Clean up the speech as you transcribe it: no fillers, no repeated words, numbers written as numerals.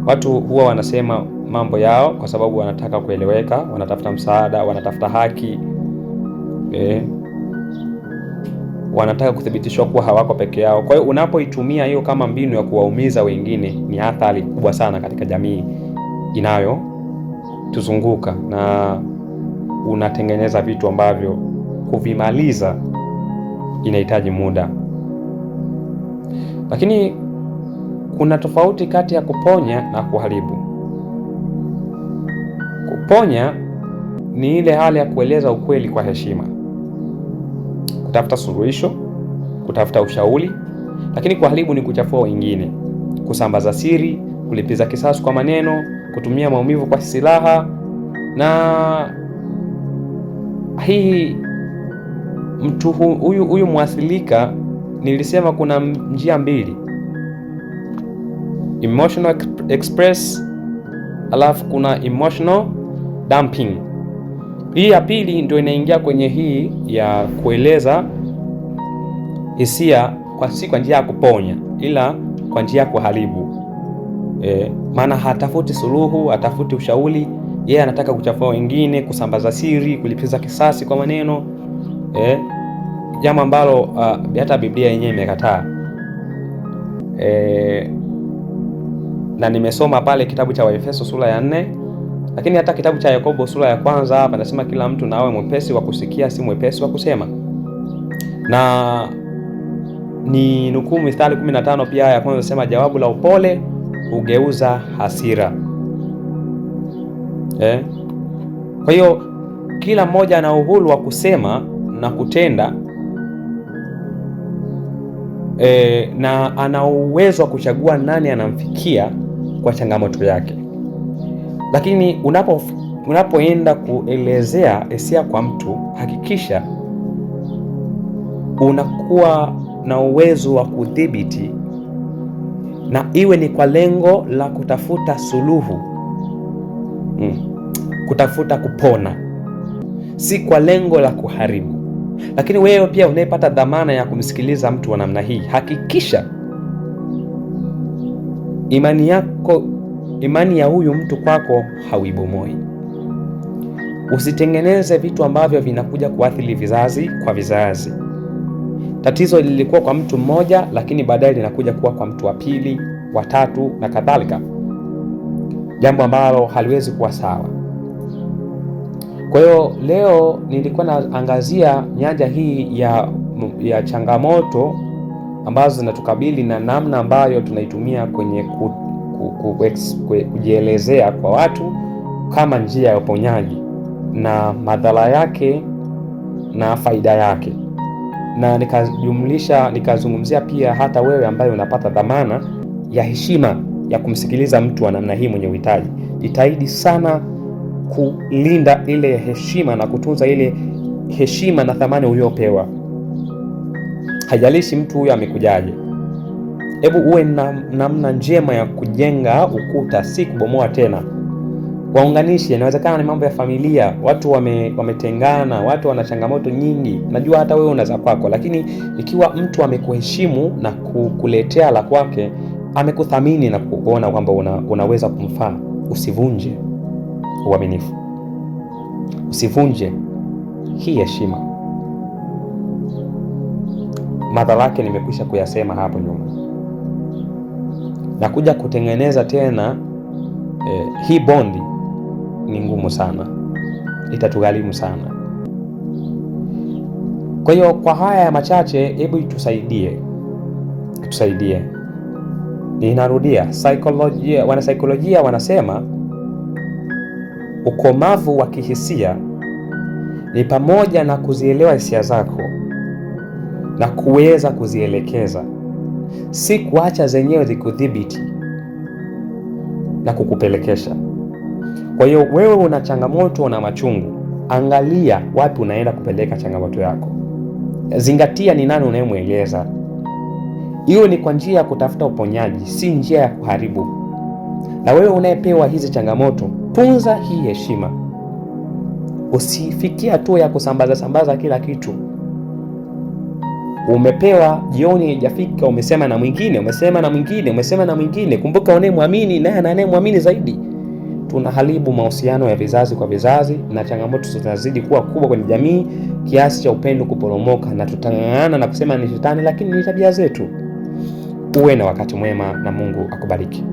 Watu huwa wanasema mambo yao kwa sababu wanataka kueleweka, wanatafuta msaada, wanatafuta haki, wanataka kuthibitishwa kuwa hawako peke yao. Kwa hiyo unapoitumia hiyo kama mbinu ya kuwaumiza wengine, ni athari kubwa sana katika jamii inayotuzunguka, na unatengeneza vitu ambavyo kuvimaliza inahitaji muda. Lakini kuna tofauti kati ya kuponya na kuharibu. Kuponya ni ile hali ya kueleza ukweli kwa heshima, kutafuta suluhisho, kutafuta ushauri. Lakini kuharibu ni kuchafua wengine, kusambaza siri, kulipiza kisasi kwa maneno, kutumia maumivu kwa silaha. Na hii mtu huyu mwathirika, nilisema kuna njia mbili: emotional express, alafu kuna emotional dumping. Hii ya pili ndio inaingia kwenye hii ya kueleza hisia kwa si kwa njia ya kuponya, ila kwa njia ya kuharibu. Maana hatafuti suluhu, hatafuti ushauri, yeye anataka kuchafua wengine, kusambaza siri, kulipiza kisasi kwa maneno, jambo ambalo hata Biblia yenyewe imekataa. Na nimesoma pale kitabu cha Waefeso sura ya 4, lakini hata kitabu cha Yakobo sura ya kwanza hapa nasema kila mtu na awe mwepesi wa kusikia, si mwepesi wa kusema. Na ni nukuu Mithali 15 pia ya kwanza nasema jawabu la upole hugeuza hasira. Kwa hiyo kila mmoja ana uhuru wa kusema na kutenda, na ana uwezo wa kuchagua nani anamfikia kwa changamoto yake. Lakini unapoenda kuelezea hisia kwa mtu, hakikisha unakuwa na uwezo wa kudhibiti, na iwe ni kwa lengo la kutafuta suluhu, kutafuta kupona, si kwa lengo la kuharibu. Lakini wewe pia unayepata dhamana ya kumsikiliza mtu wa namna hii, hakikisha imani yako, imani ya huyu mtu kwako hauibomoi. Usitengeneze vitu ambavyo vinakuja kuathiri vizazi kwa vizazi. Tatizo lilikuwa kwa mtu mmoja, lakini baadaye linakuja kuwa kwa mtu wa pili, wa tatu na kadhalika, jambo ambalo haliwezi kuwa sawa. Kwa hiyo leo nilikuwa naangazia nyanja hii ya changamoto ambazo zinatukabili na namna ambayo tunaitumia kwenye kujielezea kwa watu kama njia ya uponyaji na madhara yake na faida yake, na nikajumlisha nikazungumzia pia hata wewe ambaye unapata dhamana ya heshima ya kumsikiliza mtu wa namna hii mwenye uhitaji, jitahidi sana kulinda ile heshima na kutunza ile heshima na thamani uliyopewa. Haijalishi mtu huyo amekujaje, hebu uwe na namna njema ya kujenga ukuta, si kubomoa tena. Waunganishe. Inawezekana ni mambo ya familia, watu wametengana, watu wana changamoto nyingi. Najua hata wewe una za kwako, lakini ikiwa mtu amekuheshimu na kukuletea la kwake, amekuthamini na kukuona kwamba unaweza kumfaa, usivunje uaminifu, usivunje hii heshima. Madhara yake nimekwisha kuyasema hapo nyuma. Na kuja kutengeneza tena hii bondi ni ngumu sana, itatugharimu sana. Kwa hiyo kwa haya machache, hebu itusaidie, tusaidie. Ninarudia, wanasaikolojia wanasema ukomavu wa kihisia ni pamoja na kuzielewa hisia zako na kuweza kuzielekeza, si kuacha zenyewe zikudhibiti na kukupelekesha. Kwa hiyo wewe una changamoto, una machungu, angalia wapi unaenda kupeleka changamoto yako. Zingatia ni nani unayemweleza. Hiyo ni kwa njia ya kutafuta uponyaji, si njia ya kuharibu. Na wewe unayepewa hizi changamoto, tunza hii heshima, usifikie hatua ya kusambaza sambaza kila kitu. Umepewa, jioni haijafika, umesema na mwingine, umesema na mwingine, umesema na mwingine. Kumbuka, unayemwamini naye na anayemwamini zaidi. Tunaharibu mahusiano ya vizazi kwa vizazi, na changamoto zinazidi kuwa kubwa kwenye jamii kiasi cha upendo kuporomoka, na tutang'ang'ana na kusema ni shetani, lakini ni tabia zetu. Uwe na wakati mwema na Mungu akubariki.